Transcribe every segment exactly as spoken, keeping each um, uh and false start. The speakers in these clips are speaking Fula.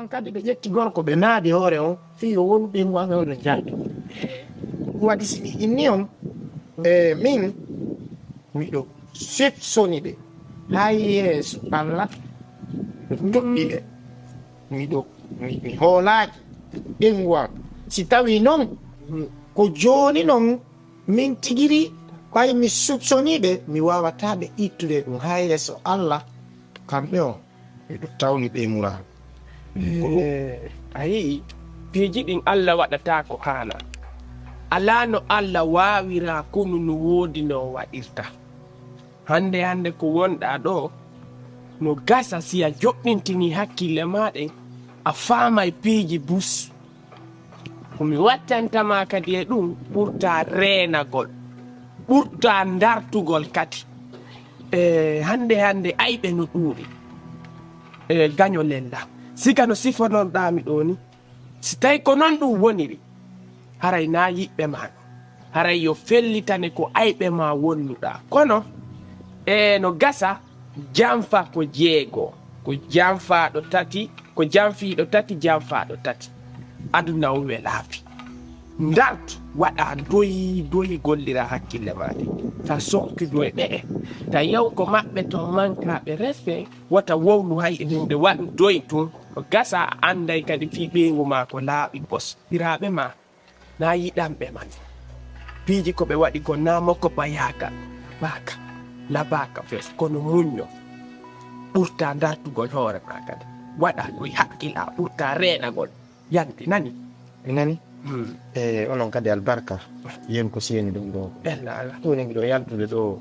Kadi ɓe ƴetti gorko, ɓe naadi hoore on, fii yo wonu ɓeyngu amen on no janngi. Ɗum waɗi si mi inni on, e min, miɗo soupçoni ɓe haa yeeso Alla, miɗo toɗɗi ɓe. Miɗo, mi, mi hoolaaki ɓeyngu am. Si tawii non ko jooni non, min tigiri, ɓay mi soupçoni ɓe, mi waawataa ɓe ittude ɗum haa yeeso Alla. Kamɓe on, miɗo tawni ɓe muraal. Ko ɗum. Eh, a yi'i, piiji ɗin Alla waɗataa ko haanaa. Alaa no Alla waawira konu no woodi no o waɗirta. Hannde hannde ko wonɗaa ɗoo, no gasa si a joɗɗintinii hakkille maa ɗen, a faamay piiji bus. Ko mi wattanta ma kadi e ɗum, ɓurtaa reenagol, ɓurtaa ndartugol kadi. E hannde hannde ayɓe no ɗuuɗi. E gaño lella. Siga no sifonorɗaa mi ɗoo ni, si tawi ko non ɗum woniri, haray naa yiɓɓe maa no. Haray yo fellitane ko ayɓe maa wonnuɗaa. Kono, e no gasa, janfa ko jeego, ko janfaaɗo tati, ko janfiiɗo tati, janfaaɗo tati. Aduna on welaafi. Ndartu, waɗaa doyi, doyi, golliraa hakkille maa ɗen. Ta sonki doyi ɓe'e. Ta yaw ko maɓɓe ton mankaaɓe respect, wota wowlu hay e huunde, waɗu doyi tun. No gasa a annday kadi fii ɓeyngu maa ko laaɓi pos. Hiraaɓe maa. Naa yiɗanɓe man. Piiji ko ɓe waɗi kon naa mokko payaagal. Labaaka. Labaaka fes. Kono muñño. Ɓurtaa ndartugol hoore maa kadi. Waɗa ɗum hakkilaa. Ɓurtaa reenagol. Yanti nani? Mi nani? Hmm. E onon kadi albarka. Yen ko seeni ɗum ɗo. Ella ala. Ɗo ni miɗo yaltude ɗo.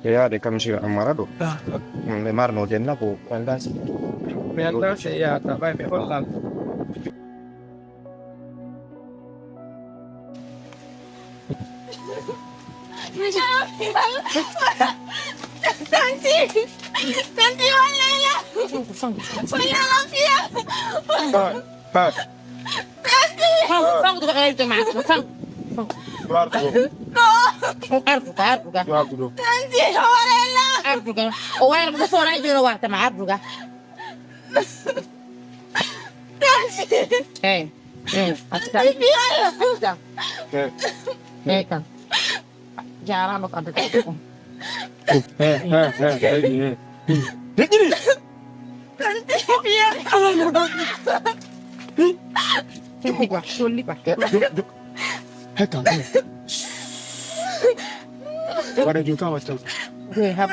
Ko yaade kam si Amara ɗo. Ah. Hmm, ɓe marno den na ko walla si. Mi anndaa si yaata ɓay ɓe hollan. Tanti, tanti, wallaahi. Wallaahi, lafiya. Tanti. Tanti. Arduga, arduga. Tanti, wallaahi. Arduga. O wara ɗo soora e joro warta ma arduga. Hey. Hey. Hey. Hey, kam. Jaaraama ko adda ko. Hey, hey, hey, hey, hey. Heƴƴini. Tolli ba, tolli ba. Hey, kam. Waɗa jun kam waɗa. Hey, hab.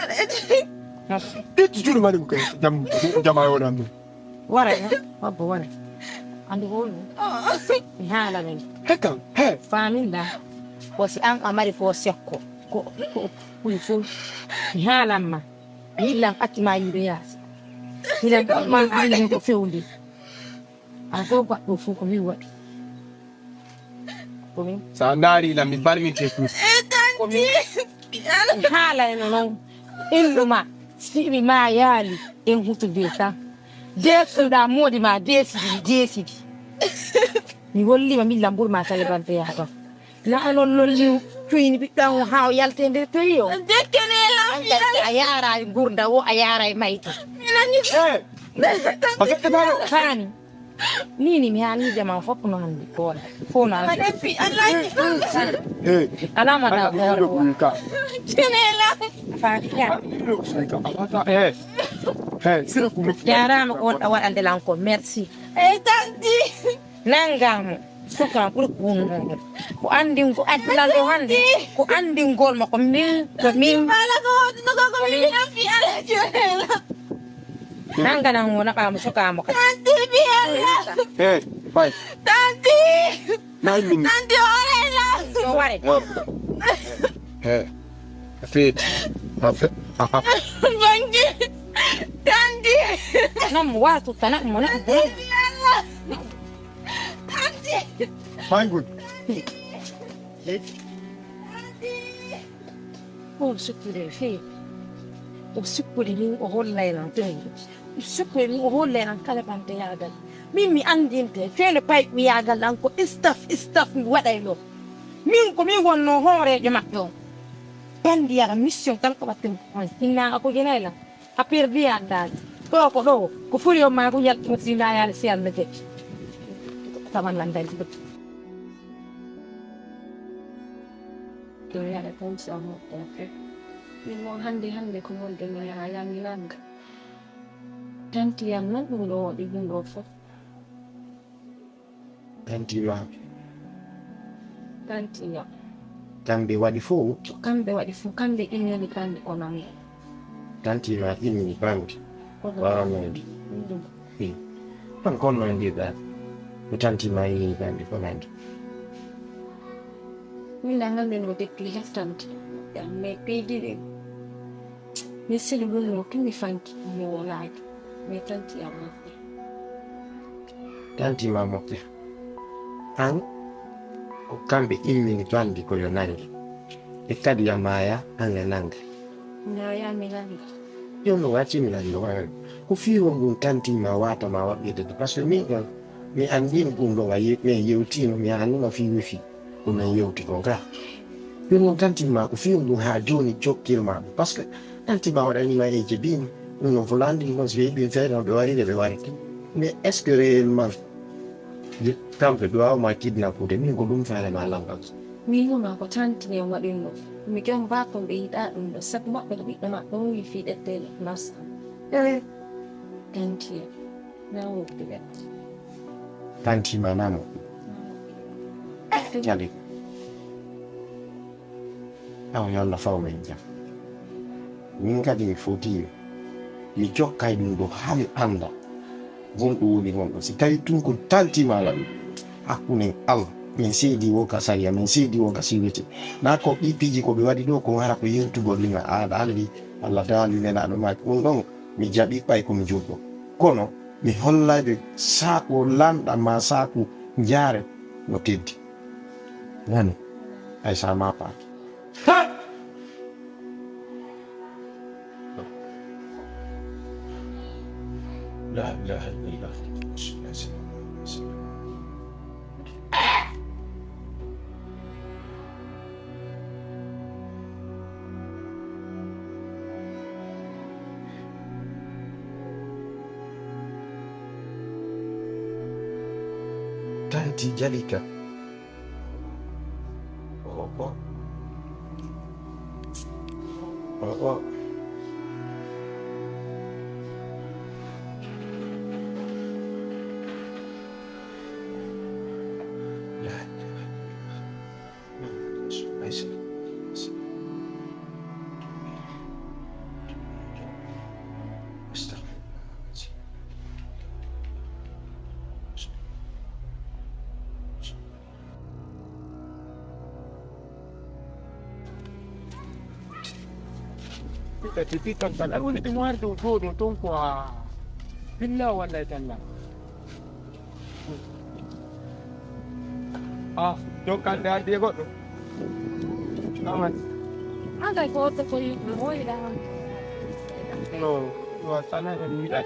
Hab. Itti juuɗe maa ɗum kay. Jam, jam a yoɗan ɗum. Waray, abbo waray. Andu ko woni? Mi haalan en. He kam, he. Faamin la. Ko si an a mari fo sekko. Ko, ko, ko, ko, mi haalan ma. Mi lan acci ma yimɓe yaasi. Mi lan acci ma yimɓe ko fewndi. A ko goɗɗo fof ko min waɗi. Ko min. So a ndaari lan, mi barminte ɗum. Ko min. Mi haalayno noon. Innu ma, si mi maayaali, en huttodiri tan. Deesuɗaa moodi ma, deesidi, deesidi. Mi hollii ma, min lamburu ma talibante yaha toon. Na onon lolli tuyni ɓiɗɗo am o haa o yalta e nder toyi o. Dekkene lafiya. A yaaraay ngurnda o, a yaaraay mayde. Mi nani. Eh. Faani. Ni ni mi haalii jama fof no hannde. Fof no hannde. Hey. Alama da. Hey. Hey. Sira ko. Jaaraama ko wonɗa waɗande lan ko. Merci. Hey, tanti. Nanngaa mo, suka ɓuri ko wonnoo ko. Ko anndin ko addi lan ɗo hannde, ko anndingol mo, ko min, ko min. Mala ko wonno ko, ko min nafi ala jolela. Nannga nan wona ɓaamo suka mo kadi. Tanti bi ala. Hey, bay. Tanti. Nay min. Tanti orela. Ɗo ware. Hey. Feet. Bangi. Tanti. Nan mo waatu tana mo na. Tanti bi ala. Tanti. Fine, good. O sukkude e feere. O sukkude min o hollay lan feere. O sukkude min o hollay lan kala ɓamteyaagal. Min mi anndinte feere payɓiyaagal lan ko istaf, istaf mi waɗayno. Min ko min wonno hooreejo maɓɓe on. Banndiyagal mission tan ko waɗten on. Inna ko genay lan. A perdi a daali. Ɗo ko ɗo, ko furi on maa ko yalti ko si nayaani si Allah je. Taman lan dañi ɗum. Ɗo yaɗa tan si on moƴƴa. Min noon hannde, hannde ko wonde mi yaha, yaa mi nannga. Tanti yam noon ɗum ɗo waɗi ɗum ɗo fof. Tanti ma. Tanti yam. Kamɓe waɗi fof. Kamɓe waɗi fof, kamɓe immini bandi ko noon. Tanti ma immini bandi. Ko noon. Warannoyde. Mm. Hmm. Tan kon no mbiɗa. Ko tanti ma immini bandi ko noon. Min nangam min mo depuis heftante. Mais peydi ɗin. Mi sili ɗum no tumi fanki mi wolaaki. Mais tanti am moƴƴa. Tanti ma moƴƴa. An ko kamɓe immini bandi ko yo nange. E kadi ya maaya an e nanga. Maaya mi nanga. Yo no wati mi nanga wala. Ko fiiwon ɗum tanti ma wata ma waɗɗede ɗum. Parce que min ɗon mi anndino ɗum ɗo wa ye- min yewtino mi annuma fii wifi. Ko min yewti kon ka. Ɗum noon tanti ma ko fiiwon ɗum haa jooni jokkir ma ɗum. Parce que tanti ma waɗani ma e jebini. Ɗum noon ko lanndi ɗum noon so yeɓi feere noon ɓe wari de ɓe wari. Mais est ce que réellement kamɓe ɓe waawma kidnappude min ko ɗum feere ma lambal. Min wona ko tanti en waɗinno. Mi jom ba ko ɓe yiɗa ɗum ɗo. Sabu maɓɓe ko ɓiɗɗo maɓɓe woni fii ɗetteele masa. Eh. Tanti en. Na woppi ɓe. Tanti ma namo. Jali. Awa yo Allah faw men jam. Min kadi mi foti mi jokkay ɗum ɗo haa mi annda. Gonɗo woni gonɗo. Si tawi tun ko tanti ma waɗi. Hakkunden Allah. Min seedi wo ka sariya, min seedi wo ka siwete. Na ko ɗi piiji ko ɓe waɗi ɗo ko hara ko yewtugol ɗin a aɗa anndi Allah daali nelaɗo ma ɗum ɗon mi jaɓi ɓay ko mi julɗo. Kono mi hollayɓe saaku lanɗa ma saaku jaare no teddi. Nani? Ay sa ma paaki. La ilaha illallah. Tanti Jalika. Oh, oh. Oh, oh. Ɓiɗɗa titi tan tan aɗa woni ɗum warde o jooɗo toon ko a billa walla e talla. Ah, donc hannde addi e goɗɗo. Aman. Hannde ko otto ko yimɓe woyɗa hannde. No, no sana en yiɗa.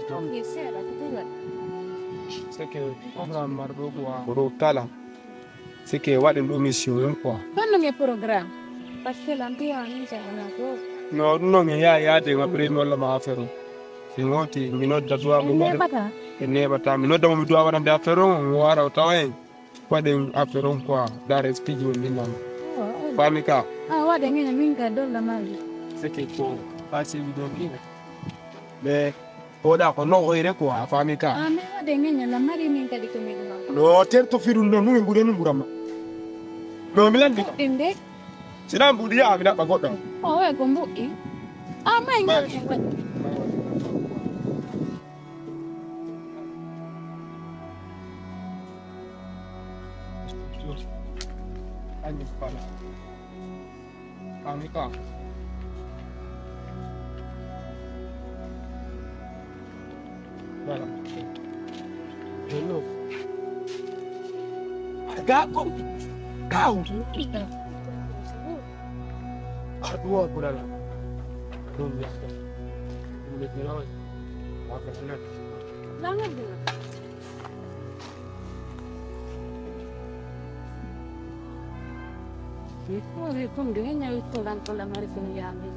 Ɗum ni seeɗa ko ɗum waɗi. C'est que programme marɗo ko a. Ko ɗo tala. C'est que waɗen ɗo mission on quoi. Honno nge programme? Parce que la mbiya min jahana ɗo. No ɗum noon mi yaha yaade ma premier walla ma affaire o. Si ngoti mi nodda duwa mo. Neɓata. E neɓata mi nodda mo mi duwa waɗande affaire o o wara o tawa en. Waɗen affaire on quoi. Dare explique woni min noon. Fami ka. A waɗa ngene min ka dolla mari. C'est que ko passé mi ɗon ina. Mais oɗa ko no oyre ko a fami ka. A mi waɗa ngene la mari min kadi ko mi ɗuma. No terto firun no numi ɓure num ɓuramma. No mi landi ka. Ɗinde. Sina mbuɗi ya mi ɗaɓɓa goɗɗo. O we ko mbuɗɗi. A may ngene. Ani fala. Kami ka. Voilà. Hello. Aga ko. Kau. Aduwa kulala. Dum ya. Dum le kira. Wa ka sina. Langan dum. Wi ko wi ko ndu hen ñawi ko lan ko lamari ko mi yami.